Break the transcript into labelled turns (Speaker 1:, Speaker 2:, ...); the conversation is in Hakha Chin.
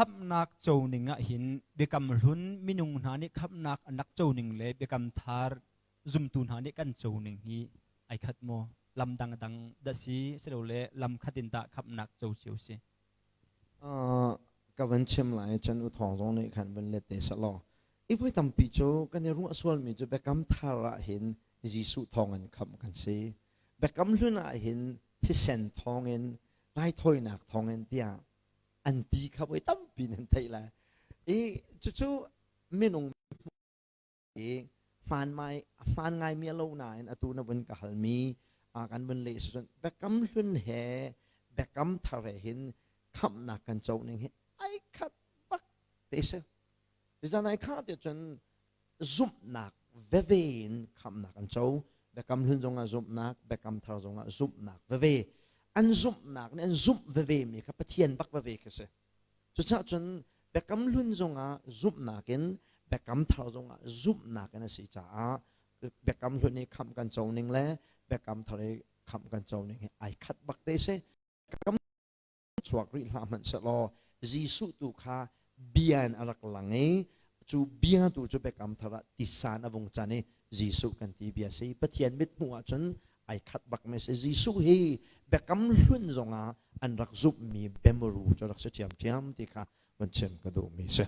Speaker 1: Khamhnak co ning ah hin biakam hlun minung hna nih khamhnak an rak co ning le biakam thar zumtu hna nih kan co ning hi ai khat maw? Lam dangdang dah si, silole lam khat in dah khamhnak co cio si?
Speaker 2: Ka van chim lai chan u thawng zong nih khan van let te selaw i voi tampi cu kan i ruah sualmi cu biakam thar ah hin Jesuh thawng in khamh kan si biakam hlun ah hin thisen thawng in raithawinak thawng in tiah an ti kha voi tampi nan theih lai i cucu minung i hmaan mai hmaan ngaimi a lo nain atu na vun ka halmi kan vun leh cun biakam hlun he biakam thar he hin khamhnak kan co ning hi ai khat bak te si zan ai kha te cun zumhnak veve in khamhnak an co biakam hlun zongah zumhnak biakam thar zongah zumhnak veve an zumhnak nih an zumh veve mi kha Pathian bak veve khi si Cucaah cun biakam hlun zongah zumhnak in biakam thar zongah zumhnak in a si caah biakam hlun i khamh kan co ning le biakam thar i khamh kan co ning hi ai khat bak te si. Biakam chuak rih hlah hmanh sehlaw Jesuh tu kha bia in a rak lang i cu bia tu cu biakam thar ah tisan a vung can i Jesuh kan ti bia si. Pathian mithmuh ahcun ai khat bak mi si. Jesuh hi biakam hlun zongah an rak zumhmi bemuru cu rak si ṭhiamṭhiam ti kha van chim ka duhmi si.